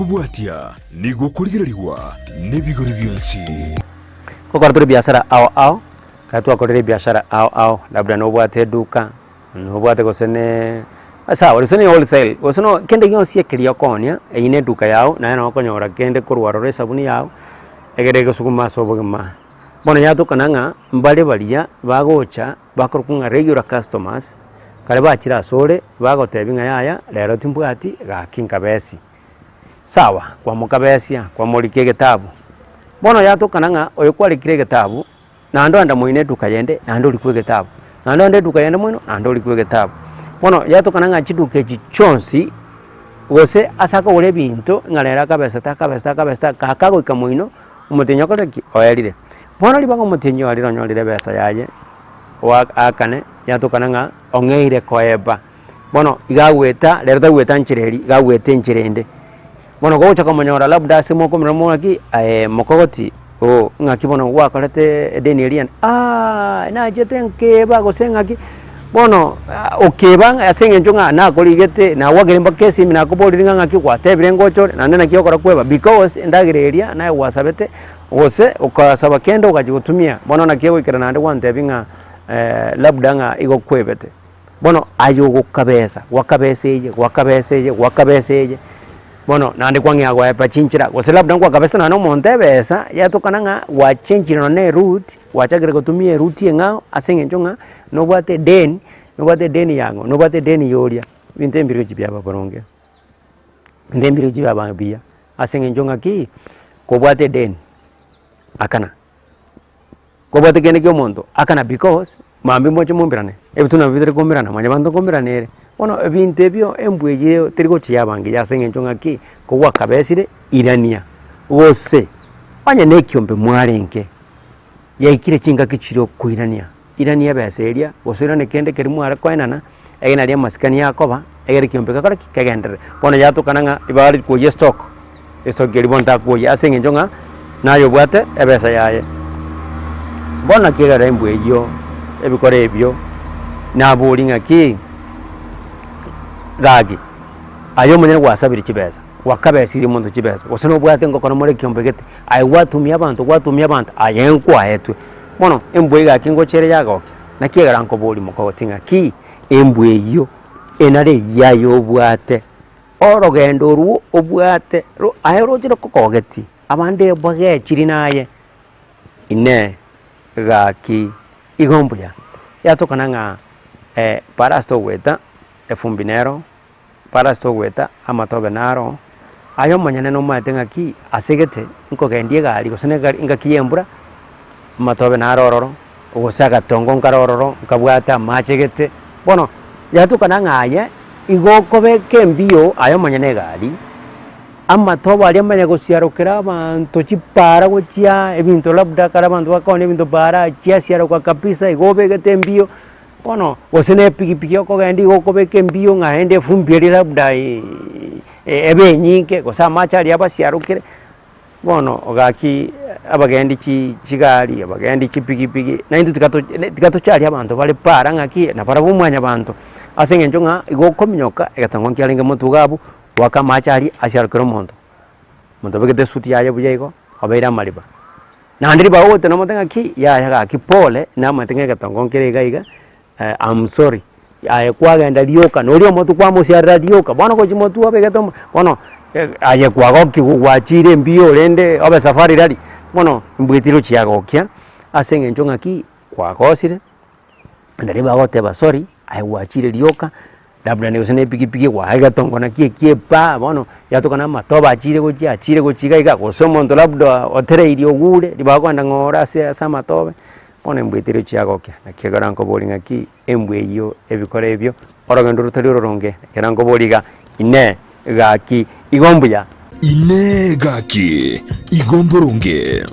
Egokobwatia nigo okorigererigwa nebigori bionsi. Gokora tore biasara ao ao, ekero twakorire ebiashara ao ao, labda nobwate eduka, nobwate gose ne sawa gose ne wholesale, gose no kende gionsi ekeria okoonia, eywo na eduka yago, naye nabo okonyora kende korwa ororo esabuni yago, egere egosuguma ase obogima. Bono yatokana ng'a mbare baria bagocha bakorokwa ng'a regular customers, kare bachire asore bagotebia ng'a yaya rero timbwati gaki nkabesi. Sawa, kwamokabesia, kwamorikia egetabu. Bono yatokana ng'a oyo kwarikire egetabu, naende oenda moino eduka yende, naende orikwe egetabu, naende oende eduka yende moino, naende orikwe egetabu. Bono yatokana ng'a chiduka echi chionsi, gose ase akogora ebinto ng'a rero akabesete akabesete akabesete gaka agoika moino, omotienyi okore ki? Oerire. Bono ribaga omotienyi oerire onyorire ebesa yaye, oa aakane, yatokana ng'a ong'eire koeba. Bono iga agweta, rero tagweta nchera eria, iga agweta enchera ende. Bono gocha komonyora labda ase mokomorora ng'aki aye mokogoti oo ng'aki bono gwakorete edeni eria ende aah nachete nkeba gose ng'aki, bono okeba ng'a ase eng'encho ng'a nakorigete nagwakire mpaka esimi nakoborire ng'a ng'aki gwatebire ngocha ore naende naki okora kweba because endagera eria naye gwasabete gose okasaba kende ogachia gotumia, bono naki egoikera naende gwantebia ng'a labda ng'a igo kwebete. Bono aye ogokabesa, gwakabesa eye, gwakabesa eye, gwakabesa eye, bono naende kwang'ea goepa chinchera, gose labda nkwakabesete nonya na omonto ebesa, yatokana ng'a gwachenchire nonya na eroute, gwachakire gotumia eroute eng'ao ase eng'encho ng'a nobwate edeni, nobwate edeni ya ng'o, nobwate edeni ya oria, ebinto ebi mbirochi biaba boronge, ebinto ebi mbirochi biaba buya, ase eng'encho ng'aki, kobwate edeni, akana. Kobwate kende kia omonto, akana because, mambia moche moumberane, ebitwe nabio bitari koumerana, mwanyabanto nkoumerana ere. Bono ebinto ebio embwa eyio teri gochia yaba engiya ase eng'encho ng'aki, kogwakabesire irania, gose onye na ekiombe mwarenge, yaikire chingaki chiria okoirania. Irania ebesa eria, gose oirane kende keria mware koenana, egere naria amasikani akoba, egere ekiombe gekore ki? Kegenderere. Bono yatokana ng'a ibare koyia estock, estock eria bono takoyia ase eng'encho ng'a naye obwate ebesa yaye. Bono naki egere embwa eyio, ebikoro ebio, naboria ng'aki, gaki, aye omonyene gwasabire chibesa, gwakabesirie omonto chibesa, gose nobwate ngokora more ekiombe gete, aye gwatumia abanto gwatumia abanto, aye nkwaetwe. Bono embwa egaki ngocha ere yagokia, naki egera nkoboria mokogoti ng'aki, embwa eyio enare eyio aye obwate, orogendo orwo obwate ro aye oroche rokogogeti, abande bagechiri naye, inee gaki igo mbuya. Yatokana ng'a para ase togoeta, efumbi nero. Para ase togoeta amatobe naro, aye omonyene nomaete ng'aki ase gete nkogendia egari gose na egari engaki ya embura, amatobe naro ororo, gose agatongo nkare ororo, nkabwate amache gete, bono yatokana ng'a aye igo okobeka embio aye omonyene egari, amatobe aria amanye gosiarokera abanto chipara gochia ebinto labda ekero abanto bakoonia ebinto para chiasiaroka kabisa igo obegete embio. Bono gose na epikipiki okogenda igo okobeka embio ng'a ende efumbi eria labda ebe enyinge gose amache aria abasiarokire, bono gaki abagendi chi chigari, abagendi chipikipiki, naintwe tiga to tiga tocharie abanto bare para ng'aki nabarabwo mwanyabanto, ase eng'encho ng'a igo okominyoka egetongo nkiarenge motwe iga abwo, goaka amache aria asiarokere omonto, omonto obegete esuti yaye buya igo, obeire amariba. Naende ribaga ogoteba omonto ng'aki, yaya gaki pole, namanyete ng'a egetongo nkere iga iga, am sorry, aye kwagenda rioka, na oria omotwe kwamosiarera rioka, bono gochia motwe obegete omo bono aye kwagokigwa gwachire mbuya rende obe safari rari, bono mbweti rochi yagokia, ase eng'encho ng'aki kwagosire. Naende bagoteba sorry, aye gwachire rioka, labda gose na epikipiki gwaye egetongo naki ekie paa bono yatoka na amatobe achire gochia achire gochia iga iga, gose omonto labda otereirie ogure ribaga kogenda ng'ora ase ase amatobe, bono embwa etari gochia gokia. Naki ekero nkoboria ng'aki embwa eyio ebikora ebio, orogendo rotari ororonge, ekero nkoboria iga, inee gaki igo mbuya? Inee gaki, igo mboronge?